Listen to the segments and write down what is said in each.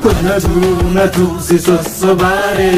Natu natu si sossobaare.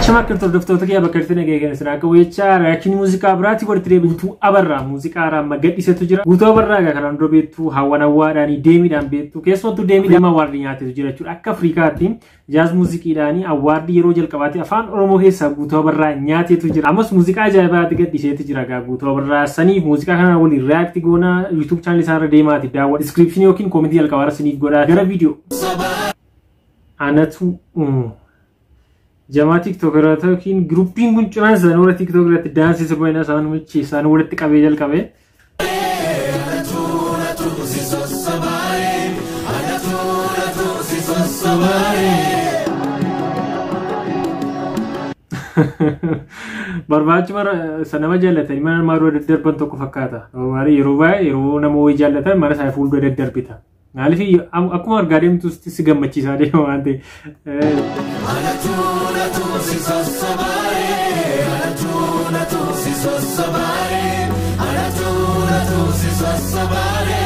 Shama akka hordoftoota kiyya bakka jirtan egaa kan isin akka wayichaa reaction muuziqaa biraatti walitti deebiin Guutuu Abarraa muuziqaa haaraa amma gadhiisetu jira. Guutuu Abarraa egaa kanaan dura beektu hawwan hawwaadhaan deemiidhaan beektu keessumattuu deemiidhaan award nyaatetu jira jechuudha. Akka Afrikaatti jazz muuziqiidhaan award yeroo jalqabaatti afaan Oromoo keessaa Guutuu Abarraa nyaatetu jira. Ammas muuziqaa ajaa'ibaatti gadhiiseetu jira egaa Guutuu Abarraa saniif muuziqaa kana waliin react goona YouTube channel isaarra deemaati daawwadha. Description yookiin comment jalqabaarra isiniif godhaa gara viidiyoo. Anatu jamaa TikTokeroota yookiin groupiin kun cinaan isaanii warra TikTok irratti daansii sirba isaan michi isaan walitti qabee jalqabe. Natu natu si sossobaare. Anatu natu si sossobaare. Barbaachuma isa nama jaallatanii mana namaa dura daddarban tokko fakkaata. Yeroo baay'ee yeroo nama wayii jaallatan mana isaa fuuldura daddarbita. Maaliif akkuma argaa deemtu si gammachiisaa deema waan ta'eef. Anatu natu si sossobaare. Anatu natu si sossobaare. Anatu natu si sossobaare.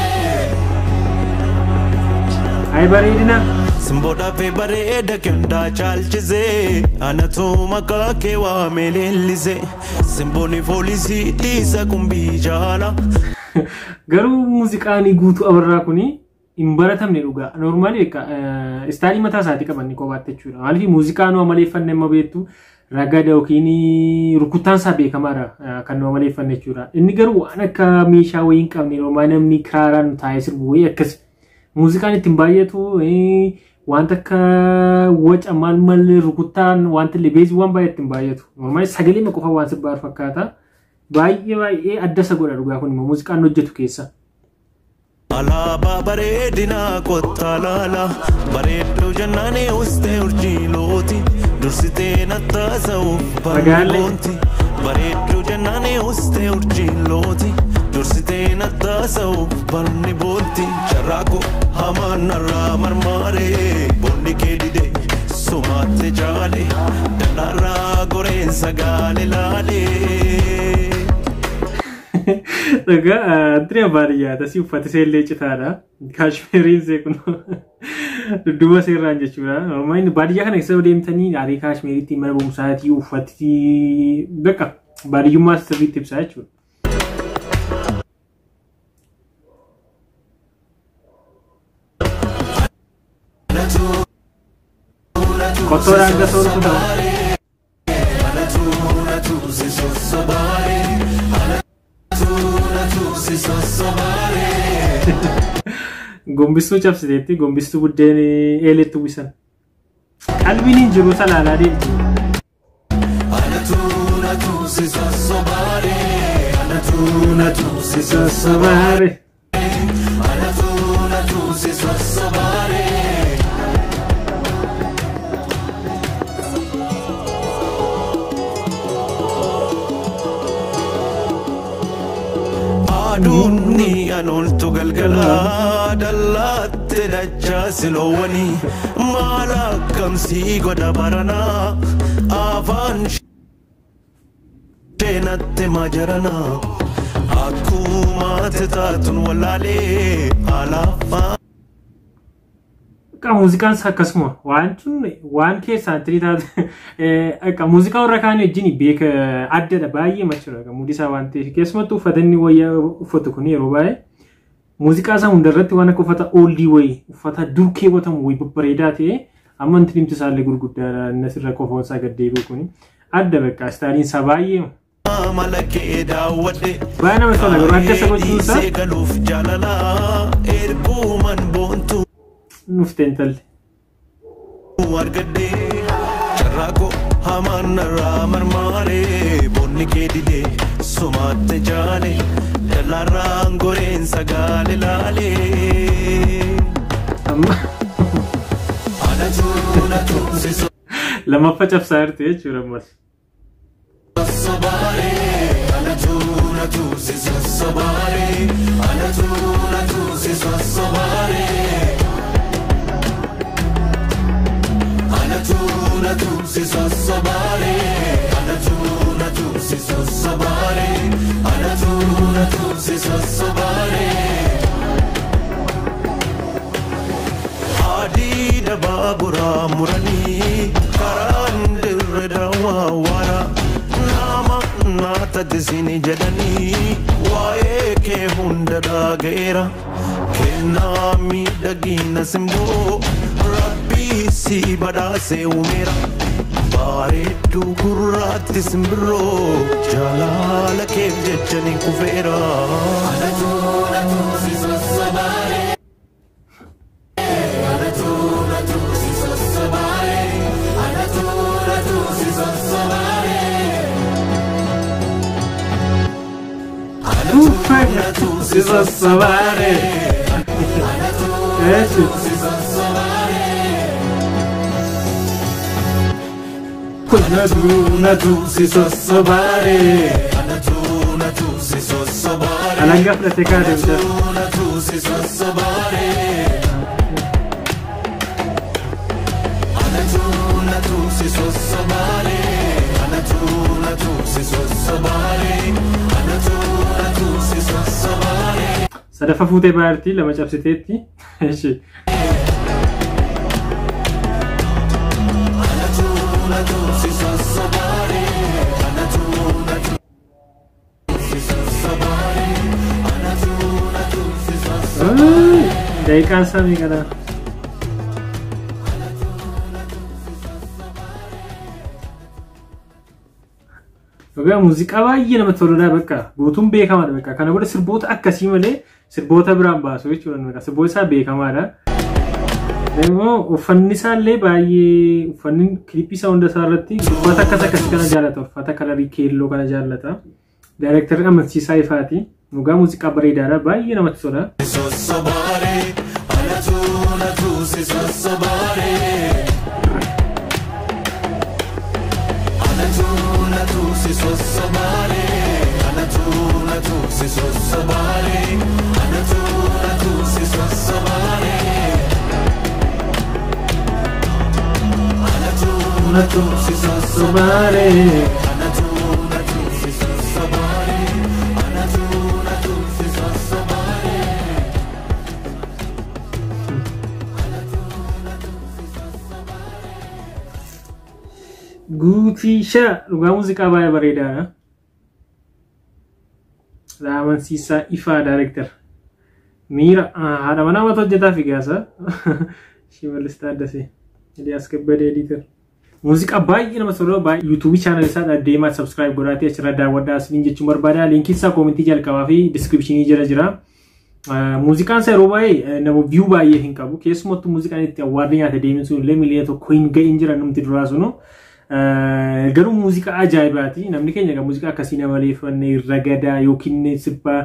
Ayi bareedina. Simboodhaaf bareeda kendaa caalchisee anatu maqaa kee waamee leellisee simboonni foolisii dhiisa qumbii jaala. Garuu muuziqaan Guutuu Abarraa kuni hin baratamne dhugaa. Normally style mataa isaatii qaban kophaatti jechuudha. Maaliif muuziqaa nu amaleeffanne amma beektu ragada yookiin rukuttaan isaa beekamaadha kan nu amaleeffanne jechuudha. Inni garuu waan akka meeshaa wayii hin qabne normal namni kiraaraan taa'ee sirbu wayii akkas. Muuziqaan ittiin baay'atu wanta akka waca maal maal rukuttaan wanta illee bass waan baay'ee ittiin baay'atu. Normally sagalee qofa waan sirbaa fakkaata. Baay'ee baay'ee adda isa godha dhugaa kun immoo muuziqaan hojjetu keessa. Alaabaa bareedinaa kottaa laala bareedduu jennaanii ustee urjii looti dursitee nattaasa'uuf barnooti bareedduu jennaanii ustee urjii looti dursitee nattaasa'uuf barni boonti carraaqo hamaan narraa marmaaree bonni kee dide sumaatte jaale dallaarraa goreen sagaale laalee. Dhugaa antiri baadiyyaa tasii uffati seellee citaadha. Kaashmeeriin see kun dudduuba seerraan jechuudha. Normal baadiyyaa kana keessa deemtanii aarii kaashmeeriitti mana barumsaatii uffati bakka baadiyyummaa sirriitti ibsaa jechuudha. Qottoodhaan gasoo rukutamu. Anatu natu si sossobaare. Anatu natu si sossobaare. Gombistuu cabsiteetti gombistuu buddeen eeleetti uwwisan. Qalbiin hin jiru salaalaa deemti. Anatu natu si sossobaare. Anatu natu si sossobaare. Anatu natu si sossobaare. Aduun ni anooltu galgala dallaatte dachaa siloowwanii maal akkamsii godha baranaa afaan sheenatte majaranaa akkuma taatuun wallaalee alaafaa. Akka muuziqaan isaa akkasuma waan tun waan keessaan tirii taate akka muuziqaa warra kaan wajjin beeka addadha baay'ee machuudha muudii isaa waan ta'eef keessumattuu uffata inni wayyaa uffatu kun yeroo baay'ee muuziqaa isaa hundarratti waan akka uffata old wayii uffata dur keewwatamu wayii babbareedaa ta'e amma wanti dhimti isaallee gurguddaadha inni asirra qofoon isaa gad deebi'u kun adda bakka styleiin isaa baay'ee. Mala kee daawwadhe. Baay'ee nama tola garuu adda isa gochuun isaa. Dhiisee galuuf jaalala erguuman boontu. Nuuf teentalli. Argadhe carraaqoo hamaan narraa marmaaree bonni kee didee sumaatte jaale dallaarraan goreen sagaale laalee. Amma. Anatu natu si Lammaffaa cabsaa jirti jechuudha ammas. sossobaare. Anatu natu si sossobaare. Anatu natu si sossobaare. Anatu natu si sossobaare. Anatu natu sossobaare anatu natu si sossobaare. Adiida baaburaa muranii karaan dirre daawwaa wara nama naata disini jedhanii waa'ee kee hunda dhaga'eera kennaa miidhagina simboo rabbii si badhaasee uumeera bareedduu gurraatti simbirroo jaalala keef jechanii kufeera. Anatu natu si sossobaare. Anatu natu si sossobaare. Anatu natu si sossobaare. Anatu natu si sossobaare. Anatu natu si sossobaare. Anatu natu si sossobaare. Anatu natu si sossobaare. Alangaa fudhatee kaa'ate bittaa. Anatu natu si sossobaare. Anatu natu si sossobaare. Anatu natu si sossobaare. Anatu natu si sossobaare. Sadaffaa fuutee baay'eetti lama cabsiteetti. Eshi. Anatu natu si sossobaare. Anatu natu si sossobaare. Anatu natu si sossobaare. Daqiiqaan isaa meeqadha? Dhugaa muuziqaa baay'ee namatti toludha bakka guutuun beekamaadha bakka kana booda sirboota akkasii malee sirboota biraan baasu jechuudha bakka sirboota isaa beekamaadha. Immoo uffanni isaallee baay'ee uffanni kilippii isaa hunda isaa irratti uffata akkas akkasii kana jaallata uffata kalarii keelloo kana jaallata. Daayirektarri amansiisaa ifaati. Dhugaa muuziqaa bareedaadha baay'ee namatti tola. Sossobaare anatu natu si sossobaare. Anatu natu si sossobaare. Anatu natu si sossobaare. Anatu natu si sossobaare. Anatu natu si sossobaare. Anatu natu si sossobaare. Anatu natu si sossobaare. Guutii shaa dhugaa muuziqaa baay'ee bareedaadha. Amansiisaa ifaa daayirektar. Miira haadha manaa mata hojjetaa fi gaasa. Shimallis Taaddasee. Eliyaas Kabbadee editor. Muuziqaa baay'ee namatti tolu baay'ee yuutuubii chaanal isaa deemaa subscribe godhaatee achirra daawwadhaa isiniin jechuun barbaada. Liinkiin isaa koomentii jalqabaa fi diskiripshinii jala jira. Muuziqaan isaa yeroo baay'ee nama viyuu baay'ee hin qabu. Keessumattuu muuziqaan itti awwaarri nyaata deemin sun illee 1 miliyoona hin ga'iin jira namti duraa sunu. Garuu muuziqaa ajaa'ibaati. Namni keenya egaa muuziqaa akkasii nama leeffanne ragadaa yookiin sirba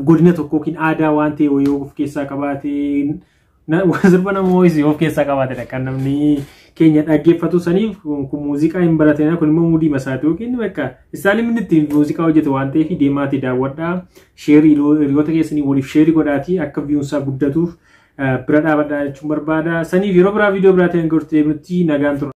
godina tokko yookiin aadaa waan ta'e yoo of keessaa qabaate sirba nama ho'isu of keessaa qabaatedha kan namni keenya dhaggeeffatu saniif kun muuziqaa hin baratina kun immoo mudii masaati yookiin bakka istaayilii inni ittiin muuziqaa hojjetu waan ta'eef deemaati daawwadhaa sheerii hiriyoota keessanii waliif sheerii godhaatii akka viyuunsaa guddatuuf bira dhaabadhaa jechuun barbaada. Saniif yeroo biraa viidiyoo biraa ta'een gortee deemnutti nagaan tura.